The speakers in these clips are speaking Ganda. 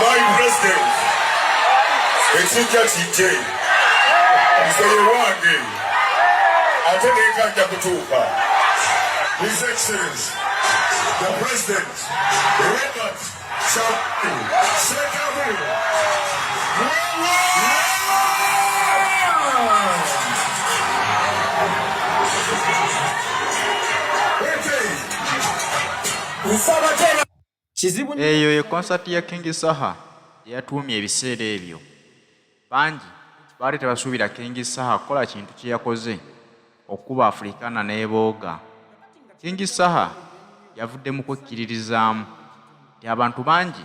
My president, ekijja kijje, nze ye wange, ate nenka nja kutuuka. His Excellency, the President, Robert Kyagulanyi Ssentamu. Kizibu. Eyo ye konsati ya King Saha gye yatuumye ebiseera ebyo. Bangi baali tebasuubira King Saha kukola kintu kye yakoze okukuba Africana n'ebooga. King Saha yavudde mu kwekkiririzaamu nti abantu bangi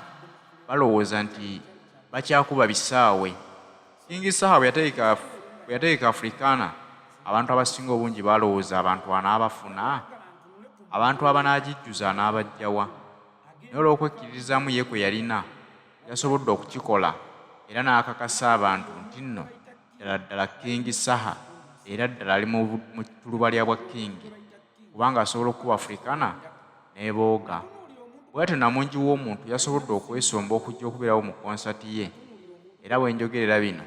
balowooza nti bakyakuba bisaawe. King Saha bwe yategeka Africana abantu abasinga obungi baalowooza abantu anaabafuna? Abantu abanaagijjuza anaabaggya wa? Naye olw'okwekkiririzaamu ye kwe yalina yasobodde okukikola era n'akakasa abantu nti nno ddala ddala King Saha era ddala ali mu ttuluba lya bwa King kubanga asobola okukuba Africana n'ebooga. Bwatyo namungi w'omuntu yasobodde okwesomba okujja okubeerawo mu konsati ye era we njogerera bino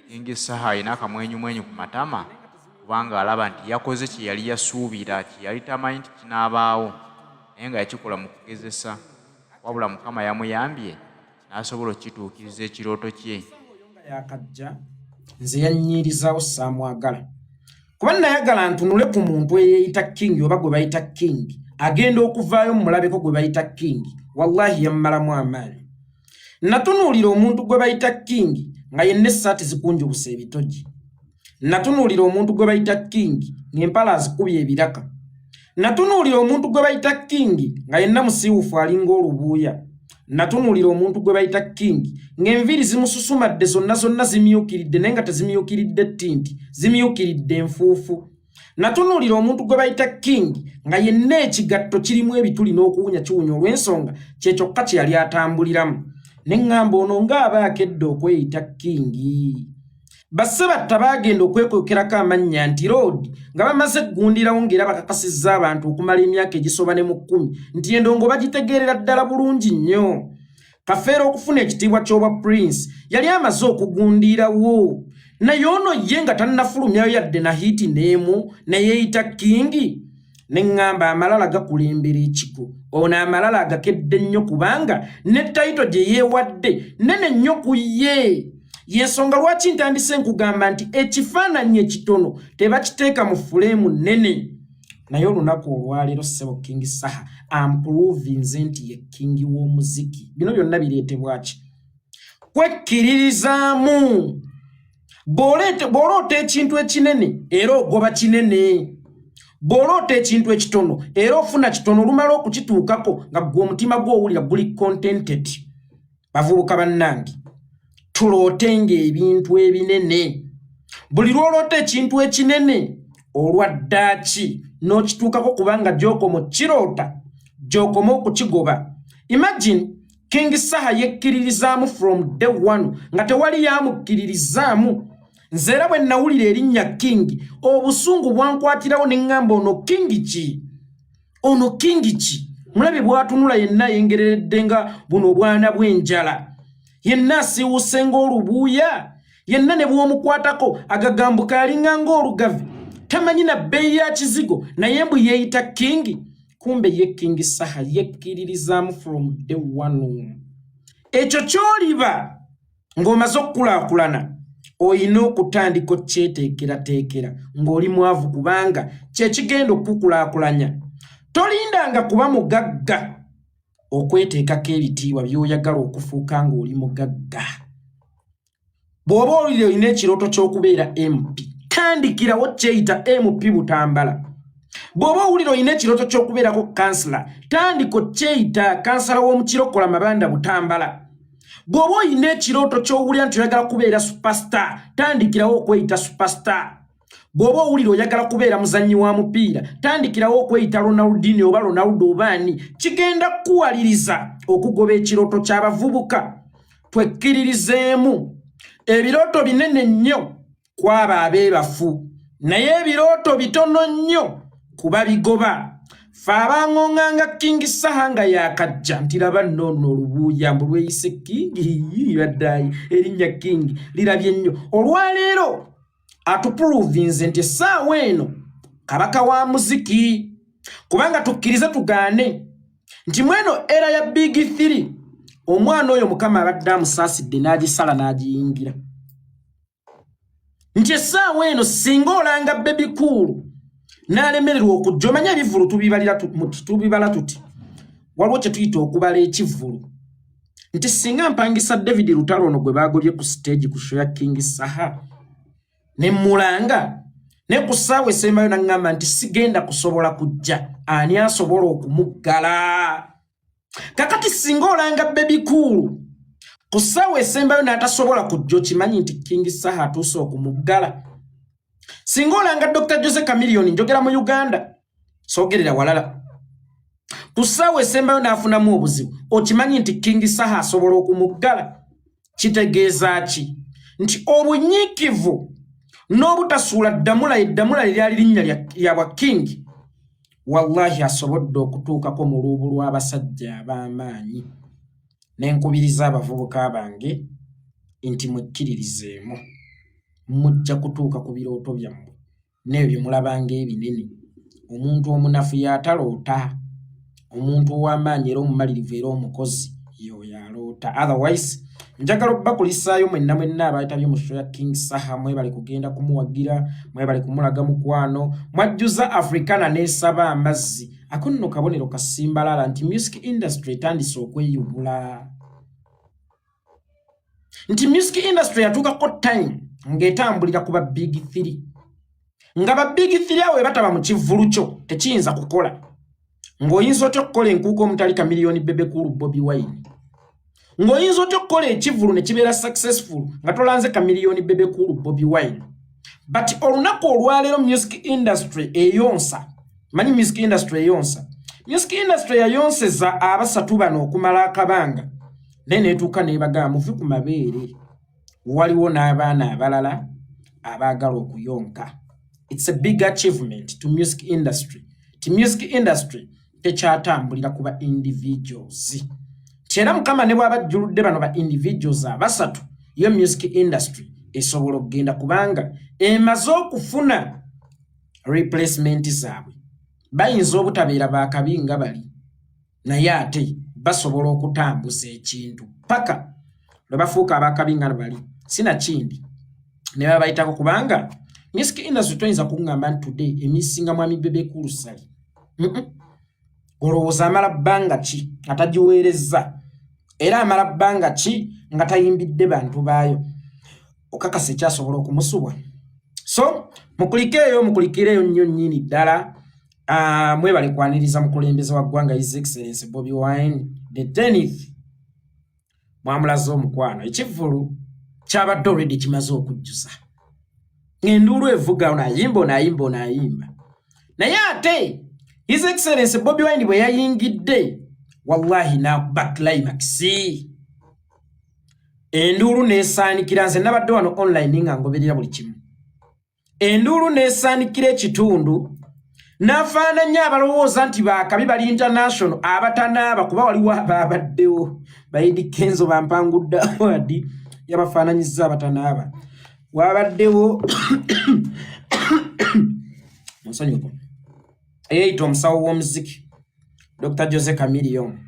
King Saha alina akamwenyumwenyu ku matama kubanga alaba nti yakoze kye yali yasuubira kye yali tamanyi nti kinaabaawo naye nga yakikola mu kugezesa wabula Mukama yamuyambye n'asobola okukituukiriza ekirooto kye. Yakajja nze yannyiirizaawo, saamwagala kuba nayagala ntunule ku muntu eyeeyita king oba gwe bayita king agenda okuvaayo mumulabeko gwe bayita king. Wallahi yammalamu amaanyi. Natunuulira omuntu gwe bayita king nga yenna essaati zikunjubuse ebitogi. Natunuulira omuntu gwe bayita king ng'empala azikubye ebiraka. Natunuulira omuntu gwe bayita king nga yenna musiiwufu alinga olubuuya. Natunuulira omuntu gwe bayita king ng'enviiri zimususumadde zonna zonna zimyukiridde, naye nga tezimyukiridde ttinti, zimyukiridde enfuufu. Natunuulira omuntu gwe bayita king nga yenna ekigatto kirimu ebituli n'okuwunya kiwunya olw'ensonga kye kyokka kye yali atambuliramu. Ne ŋŋamba ono ng'aba akedde okweyita king. Bassebatta baagenda okwekwekerako amannya nti Lord nga bamaze eggundirawo ng'era bakakasizza abantu okumala emyaka egisoba ne mu 10 nti endongo bagitegeerera ddala bulungi nnyo. Kafeero okufuna ekitiibwa ky'obwa Prince yali amaze okugundirawo, naye ono ye nga tannafulumyayo yadde na hiiti n'emu ne yeeyita king. Ne ŋŋamba amalala gakulembera ekigo. Ono amalala agakedde nnyo kubanga ne tayito gye yeewadde nnene nnyo ku ye. Y'ensonga lwaki ntandise nkugamba nti ekifaananyi ekitono tebakiteeka mu fuleemu nnene. Naye olunaku olwaleero ssebo King Saha ampuruvinze nti ye king w'omuziki. Bino byonna bireetebwa ki? Kwekkiririzaamu. Bw'oloota ekintu ekinene era ogoba kinene. Bw'oloota ekintu ekitono era ofuna kitono, olumala okukituukako nga ggwe omutima gwo owulira guli contented. Bavubuka bannange, tulootenga ebintu ebinene. Buli lw'oloota ekintu ekinene olwa ddaaki n'okituukako, kubanga gy'okoma okkiroota gy'okoma okukigoba. Imagine King Saha yekkiririzaamu from day one nga tewali yamukkiririzaamu. Nze era bwe nawulira erinnya king obusungu bwankwatirawo ne ŋŋamba ono king ki? Ono king ki? Mulabe bw'atunula yenna ayengereredde nga buno obwana bw'enjala, yenna asiiwuse ng'olubuuya, yenna ne bw'omukwatako agagambuka alinga ng'olugave, tamanyi na bbeeyi ya kizigo, naye mbu yeeyita king. Kumbe ye King Saha yekkiririzaamu from day one. Ekyo ky'oliba ng'omaze okukulaakulana olina okutandika okyeteekerateekera ng'oli mwavu, kubanga kyekigenda okukukulaakulanya. Tolindanga kuba mugagga okweteekako ebitiibwa by'oyagala okufuuka ng'oli mugagga. Bw'oba olira olina ekirooto ky'okubeera MP, tandikirawo kyeyita MP Butambala. Bw'oba owulira olina ekirooto ky'okubeerako kansala, tandika okyeyita kansala w'omukirokola Mabanda Butambala. Bw'oba olina ekirooto ky'owulira nti oyagala kubeera superstar, tandikirawo okweyita superstar. Bw'oba owulira oyagala kubeera muzannyi wa mupiira, tandikirawo okweyita Ronaldinho oba Ronaldo oba ani. Kigenda kukuwaliriza okugoba ekirooto ky'abavubuka. Twekkiririzeemu ebirooto binene nnyo kwabo abeebafu, naye ebirooto bitono nnyo kuba bigoba. Fe abangonganga King Saha nga yakajja nti laba nno olubuuya mbu lweyise King, baddayi erinnya King lirabye nnyo. Olwaleero atupuruvinze nti essaawa eno kabaka wa muziki, kubanga tukkirize tugaane nti mweno era ya Big 3 omwana oyo Mukama abadde amusaasidde n'agisala n'agiyingira, nti essaawa eno singa olanga Bebe Cool n'alemererwa okujja. Omanye ebivvulu tubibala tuti, waliwo kye tuyita okubala ekivvulu, nti singa mpangisa David Lutalo ono gwe bagobye ku stage ku show ya King Saha ne mulanga ne ku ssaawa esembayo naŋŋamba nti sigenda kusobola kujja, ani asobola okumuggala? Kakati singa olanga Bebe Cool ku ssaawa esembayo n'atasobola kujja, okimanyi nti King Saha atuuse okumuggala. Singa olanga Dr Jose Chameleone, njogera mu Uganda, soogerera walala, ku ssaawa esembayo n'afunamu obuzibu, okimanyi nti King Saha asobola okumuggala. Kitegeeza ki? Nti obunyiikivu n'obutasuula ddamula, eddamula lyali linnya lya bwa King, wallahi asobodde okutuukako mu luubu lw'abasajja ab'amaanyi. Nenkubiriza abavubuka bange nti mwekkiririzeemu, mujja kutuuka ku birooto byammwe n'ebyo bye mulabanga ebinene. Omuntu omunafu y'ataloota, omuntu ow'amaanyi era omumalirivu era omukozi y'oyo aloota. Otherwise njagala obbakulisaayo mwenna mwenna abayitabye mu show ya King Saha. Mwebale kugenda kumuwagira, mwebale kumulaga mukwano, mwajjuza Africana n'esaba amazzi. Ako nno kabonero kasimbalala nti music industry etandise okweyubula, nti music industry yatuukako time ng'etambulira ku ba Big 3, nga ba Big 3 awo bataba mu kivvulu kyo tekiyinza kukola. Ng'oyinza otya okukola enkuuka omutali Chameleone, Bebe Cool, Bobi Wine? Ng'oyinza otya okukola ekivvulu ne kibeera successful nga tolanze Chameleone, Bebe Cool, Bobi Wine? But olunaku olwaleero music industry eyonsa manyi, music industry eyonsa, music industry yayonseza abasatu bano okumala akabanga, naye neetuuka neebagamba muve ku mabeere, waliwo n'abaana abalala abaagala okuyonka. It's a big achievement to music industry ti music industry tekyatambulira ku ba individuals, nti era Mukama ne bw'aba ajjuludde bano ba individuals abasatu, yo music industry esobola okugenda kubanga emaze okufuna replacement zaabwe. Bayinza obutabeera bakabi nga bali, naye ate basobola okutambuza ekintu paka lwe bafuuka abakabi nga bali, sinakindi ne babayitako, kubanga music industry toyinza kuŋŋamba nti today emisinga mwami Bebe Cool Ssali. Olowooza amala bbanga ki nga tagiweerezza, era amala bbanga ki nga tayimbidde bantu baayo? Okakasa ekyasobola okumusubwa. So mukulikeeyo, mukulikireeyo nnyo nnyini ddala. Mwebale kwaniriza mukulembeze wa ggwanga, His Excellence Bobi Wine the 10th. Mwamulaze omukwano, ekivvulu kyabadde already kimaze okujjuza, ng'enduulu evuga, onayimba, onayimba, onayimba. Naye ate His Excellence Bobi Wine bwe yayingidde, wallahi nakuba climax, enduulu nesaanikira. Nze nabadde wano online nga ngoberera buli kimu, enduulu nesaanikira ekitundu, n'afaananya abalowooza nti bakabi bali international abatanaaba, kuba waliwo abaabaddewo ba Eddy Kenzo bampangudde award, yabafaananyizza abatanaaba. Wabaddewo munsonyiweko, eyeyita omusawo w'omuziki Dr Jose Chameleone.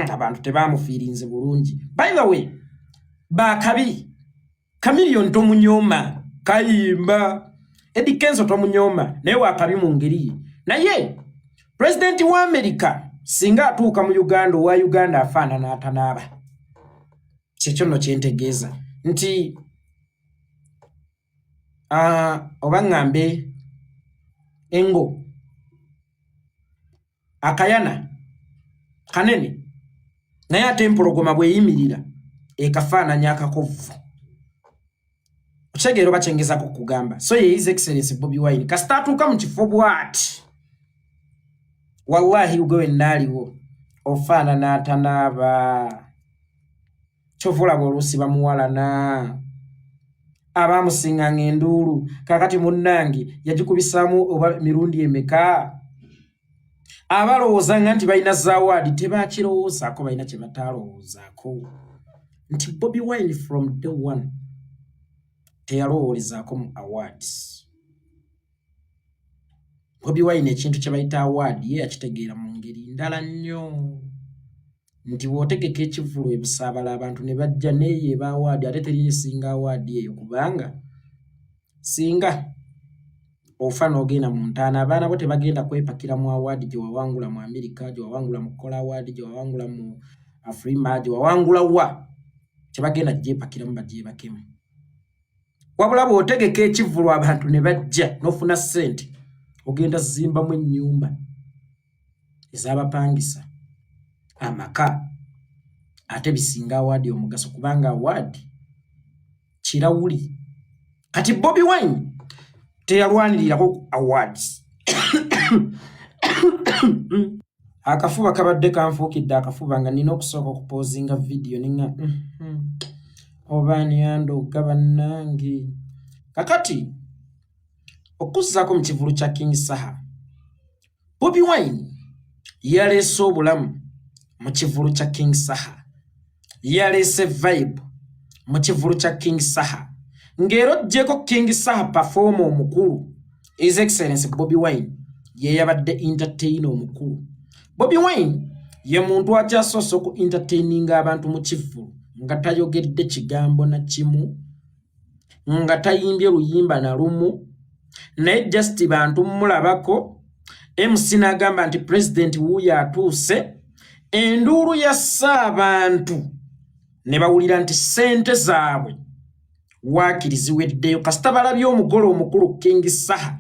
Abantu tebamufiirinze bulungi. By the way, bakabi Chameleone tomunyooma, kayimba. Eddy Kenzo tomunyooma, naye wakabi mu ngeri ye. Naye pulezidenti wa Amerika singa atuuka mu Uganda, owa Uganda afaanana atanaaba. Kyekyo nno kyentegeeza nti oba ŋŋambe engo akayana kanene, naye ate empologoma bweyimirira ekafaananya akakovvu. Okitegeera oba kyengezako kugamba? So ye His Excellence Bobi Wine kasita atuuka mu kifo bw'ati, wallahi gwe wenna aliwo ofaanana atanaaba. Kyova olaba oluusi bamuwalana abaamusinganga enduulu. Kakati munnange yagikubisaamu oba mirundi emeka? Abalowoozanga nti balina zawaadi tebakirowoozaako, balina kye bataalowoozaako nti Bobi Wine from day one teyalowoolezaako mu awards. Bobi Wine ekintu kye bayita award ye yakitegeera mu ngeri ndala nnyo, nti bw'otegeka ekivvulu ebusaabala abantu ne bajja, neeyo eba award, ate teri esinga award eyo, kubanga singa ofa n'ogenda mu ntaana, abaana bo tebagenda kwepakira mu award gye wawangula mu Amerika, gye wawangula mu Kola Award, gye wawangula mu Afrima, gye wawangula wa, tebagenda gyepakiramu bagyebakemu. Wabula bw'otegeka ekivvulu abantu ne bajja n'ofuna ssente, ogenda zimbamu ennyumba ez'abapangisa, amaka, ate bisinga award omugaso, kubanga award kirawuli. Kati Bobi Wine teyalwanirirako ku awards. Akafuba kabadde kanfuukidde akafuba nga nina okusooka okupoozinga vidiyo ninga oba ani andooga bannange. Kakati okuzzaako mu kivulu kya King Saha, Bobi Wine yaleese obulamu mu kivulu kya King Saha, yaleese vibe mu kivulu kya King Saha, ng'era oggyeko King Saha performer omukulu, His Excellence Bobi Wine ye yabadde entertainer omukulu. Bobi Wine ye muntu akyasoose oku entertaininga abantu mu kivvulu nga tayogedde kigambo na kimu, nga tayimbye luyimba na lumu, naye just bantu mulabako. MC n'agamba nti pulezidenti wuuyo atuuse, enduulu yassa abantu ne bawulira nti ssente zaabwe waakiri ziweddeyo kasita balabye omugole omukulu King Saha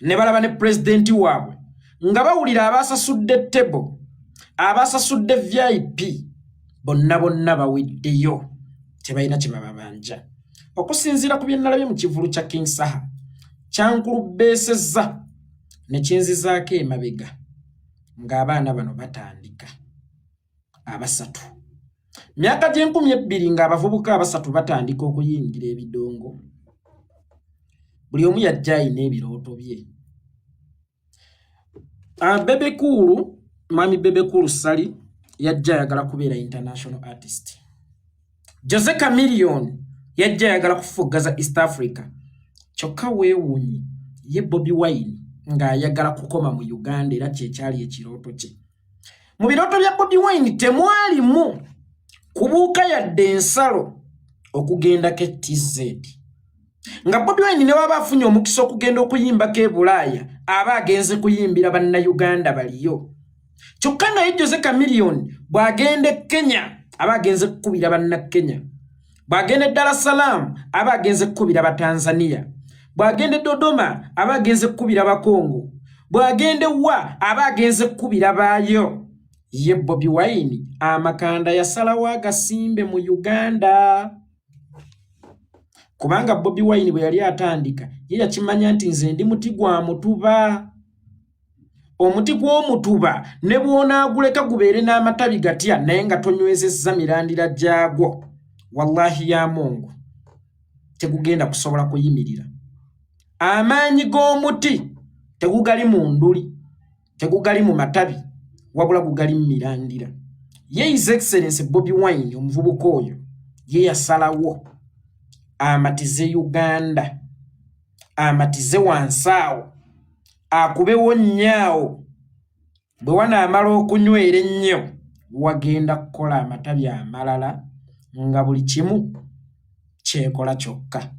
ne balaba ne pulezidenti waabwe, nga bawulira abasasudde table, abasasudde VIP bonna bonna baweddeyo, tebalina kye bababanja. Okusinziira ku bye nalabye mu kivulu kya King Saha, kyankulubeesezza ne kinzizaako emabega ng'abaana bano batandika abasatu myaka gy'enkumi ebbiri, ng'abavubuka abasatu batandika okuyingira ebidongo. Buli omu yajja ayina ebirooto bye. Bebe Cool, mwami Bebe Cool Ssali, yajja ayagala kubeera international artist. Jose Chameleone yajja ayagala kufuggaza East Africa. Kyokka weewuunye, ye Bobi Wine ng'ayagala kukoma mu Uganda, era kyekyali ekirooto kye. Mu birooto bya Bobi Wine temwalimu kubuuka yadde ensalo okugendako e TZ, nga Bobi Wine ne waba afunye omukisa okugenda okuyimbako e Bulaaya, aba agenze kuyimbira Bannayuganda baliyo. Kyokka naye Jose Chameleone bw'agenda e Kenya, aba agenze kukubira Bannakenya, bw'agenda e Dar es Salaam, aba agenze kukubira Batanzania, bw'agenda e Dodoma, aba agenze kukubira Bakongo, bw'agenda ewa, aba agenze kukubira baayo. Ye Bobi Wine amakanda yasalawo agasimbe mu Uganda, kubanga Bobi Wine bwe yali atandika, ye yakimanya nti nze ndi muti gwa mutuba. Omuti gw'omutuba ne bw'onaaguleka gubeere n'amatabi gatya, naye nga tonywezezza mirandira gyagwo, wallahi ya Mungu, tegugenda kusobola kuyimirira. Amaanyi g'omuti tegugali mu nduli, tegugali mu matabi, wabula gugali mu mirandira. Ye His Excellence Bobi Wine, omuvubuka oyo, ye yasalawo amatize Uganda, amatize wansi awo, akubewo nnyaawo. Bwe wanaamala okunywera ennyo, wagenda kukola amatabi amalala nga buli kimu kyekola kyokka.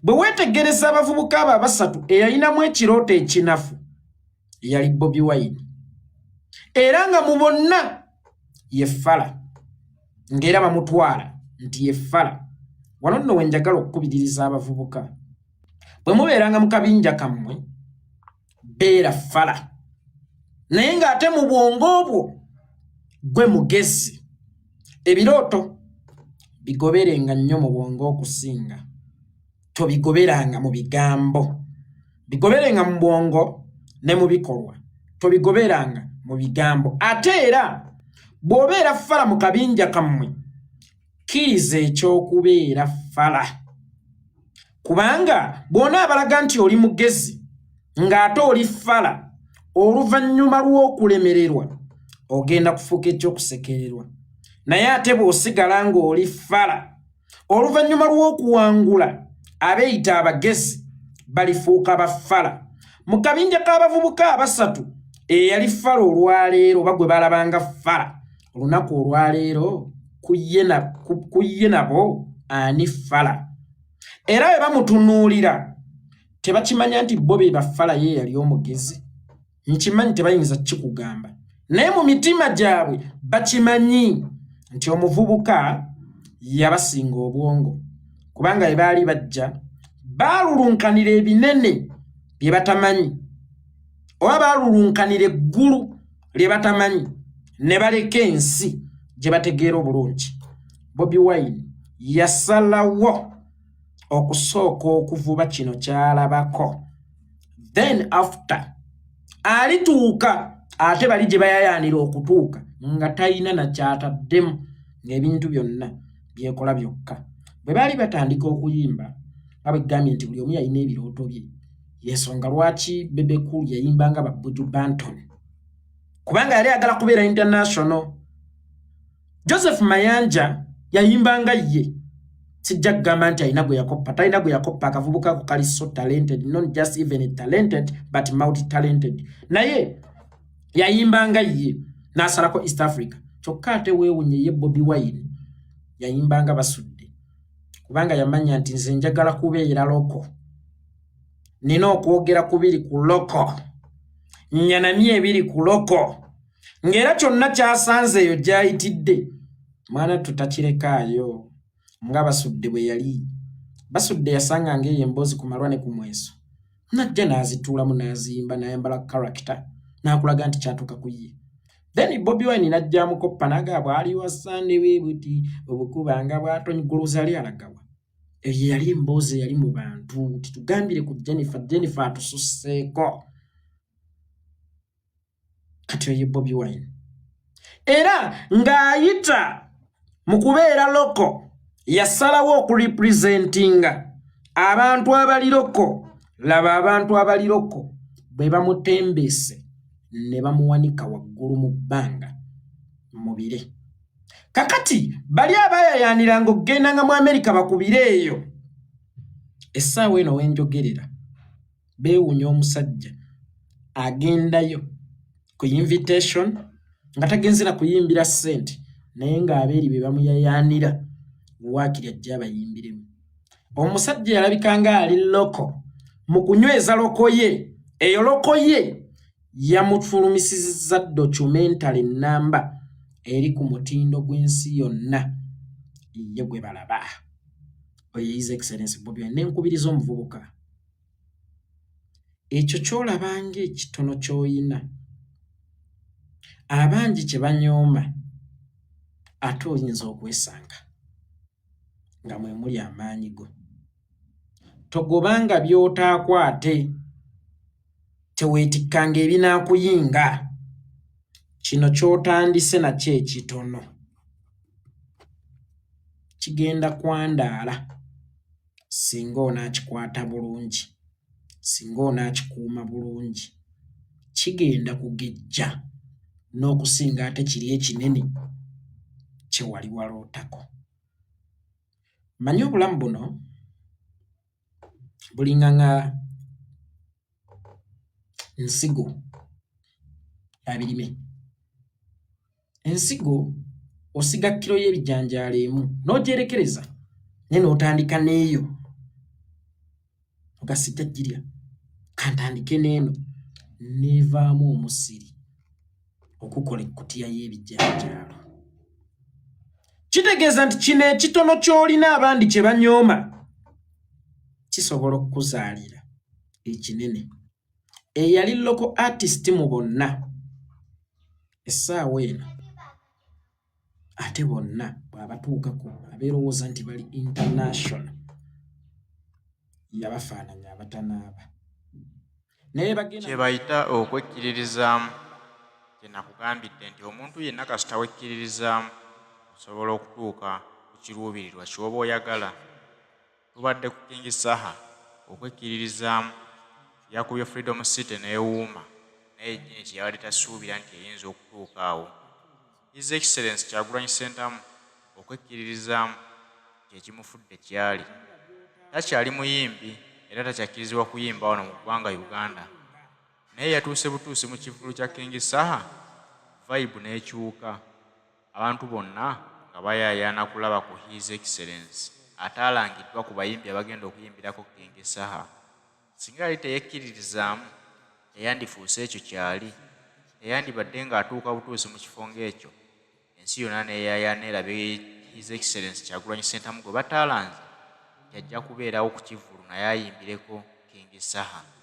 Bwe weetegereza abavubuka abo abasatu, eyalinamu ekirooto ekinafu yali Bobi Wine, era nga mu bonna ye fala, ng'era bamutwala nti ye fala. Wano nno we njagala okukubiririza abavubuka: bwe mubeeranga mu kabinja kammwe, beera fala, naye ng'ate mu bwongo obwo gwe mugezi. Ebirooto bigoberenga nnyo mu bwongo okusinga tobigoberanga mu bigambo. Bigoberenga mu bwongo ne mu bikolwa, tobigoberanga mu bigambo. Ate era bw'obeera fala mu kabinja kammwe, kkiriza ekyokubeera fala, kubanga bw'onaabalaga nti oli mugezi ng'ate oli fala, Oluvannyuma lw'okulemererwa ogenda kufuuka ekyokusekererwa, naye ate bw'osigala ng'oli fala oluvannyuma lw'okuwangula, abeeyita abagezi balifuuka bafala. Mu kabinja k'abavubuka abasatu, eyali fala olwaleero oba gwe balabanga fala olunaku olwaleero, ku ye nabo ani fala? Era bwe bamutunuulira tebakimanya nti bo be bafala, ye yali omugezi. Nkimanyi tebayinza kikugamba, naye mu mitima gyabwe bakimanyi nti omuvubuka yabasinga obwongo, kubanga bwe baali bajja baalulunkanira ebinene bye batamanyi, oba baalulunkanira eggulu lye batamanyi ne baleka ensi gye bategeera obulungi. Bobi Wine yasalawo okusooka okuvuba kino kyalabako, then after alituuka ate bali gye bayayaanira okutuuka nga talina nakyataddemu, ng'ebintu byonna byekola byokka. Bwe baali batandika okuyimba, nga bwe nti buli omu yalina ebirooto bye, yensonga lwaki Bebe Cool yayimbanga ba Buju Banton, kubanga yali ayagala kubeera international. Joseph Mayanja yayimbanga ye, sijja kugamba nti alina gwe yakoppa, talina gwe yakoppa. Akavubuka ako kali so talented, not just even talented but multi talented, naye yayimbanga ye n'asalako East Africa. Kyokka ate weewunye, ye Bobi Wine yayimbanga Basudde, kubanga yamanya nti nze njagala kubeera local, nina okwogera kubiri ku local, nyanamye ebiri ku local, ng'era kyonna kyasanze eyo gy'ayitidde mwana tutakirekaayo nga Basudde bwe yali. Basudde yasanga ng'eyo emboozi ku malwa ne ku mweso, najja n'azituulamu n'aziyimba, n'ayambala character n'akulaga nti kyatuuka ku ye. Then Bobi Wine n'ajja amukoppa n'agamba bw'ali wasande bwe buti obukubanga bw'atonyi goloza ali alagawa. Eyo yali emboozi eyali mu bantu, titugambire ku Jennifer, Jennifer atususseeko. Kati oyo Bobi Wine era ng'ayita mu kubeera local, yasalawo okurepresentinga abantu abali local. Laba abantu abali local bwe bamutembeese ne bamuwanika waggulu mu bbanga mu bire. Kakati bali abayayaaniranga okugendanga mu Amerika bakubire eyo, essaawa eno wenjogerera beewuunya omusajja agendayo ku invitation nga tagenze na kuyimbira ssente, naye ng'abeeri be bamuyayaanira waakiri ajja abayimbiremu. Omusajja yalabika nga ali local. Mu kunyweza local ye, eyo local ye yamufulumisizza documentary namba eri ku mutindo gw'ensi yonna, ye gwe balaba oyo His Excellence Bobi Wine. Nenkubiriza omuvubuka, ekyo ky'olabanga ekitono ky'oyina, abangi kye banyooma, ate oyinza okwesanga nga mwe muli amaanyi go. Togobanga by'otaakwate, teweetikkanga ebinaakuyinga. Kino ky'otandise nakyo ekitono kigenda kwandaala singa onaakikwata bulungi, singa onaakikuuma bulungi, kigenda kugejja n'okusinga ate kiri ekinene kye wali walootako. Mmanyi obulamu buno bulinga nga nsigo ya birime. Ensigo osiga kiro y'ebijanjaalo emu n'ogyerekereza, naye n'otandika n'eyo oga sijja girya, kantandike n'eno, n'evaamu omusiri okukola ekkutiya y'ebijanjaalo. Kitegeeza nti kino ekitono ky'olina abandi kye banyooma kisobola okukuzaalira ekinene. Eyali local artist mu bonna essaawa eno, ate bonna bw'abatuukako abeerowooza nti bali international, yabafaananya abatanaaba naye bagenda Kye bayita okwekkiririzaamu. Kye nakugambidde nti omuntu yenna kasita wekkiririzaamu, osobola okutuuka ku kiruubirirwa ky'oba oyagala. Tubadde ku King Saha okwekkiririzaamu, yakubye Freedom City n'ewuuma. naye yennyini kye yabadde tasuubira nti eyinza okutuuka awo. His Excellence Kyagulanyi Ssentamu okwekkiririzaamu kye kimufudde ky'ali. Takyali muyimbi era takyakkirizibwa kuyimba wano mu ggwanga Uganda naye yatuuse butuusi mu kivvulu kya King Saha vibe n'ekyuka abantu bonna nga bayaayaana kulaba ku His Excellence ataalangiddwa ku bayimbi abagenda okuyimbirako King Saha. Singa yali teyekkiririzaamu teyandifuuse ekyo ky'ali, teyandibadde ng'atuuka butuusi mu kifo ng'ekyo ensi yonna n'eyaayaana erabe His Excellence Kyagulanyi Ssentamu gwe bataalanze nti ajja kubeerawo ku kivvulu naye ayimbireko King Saha.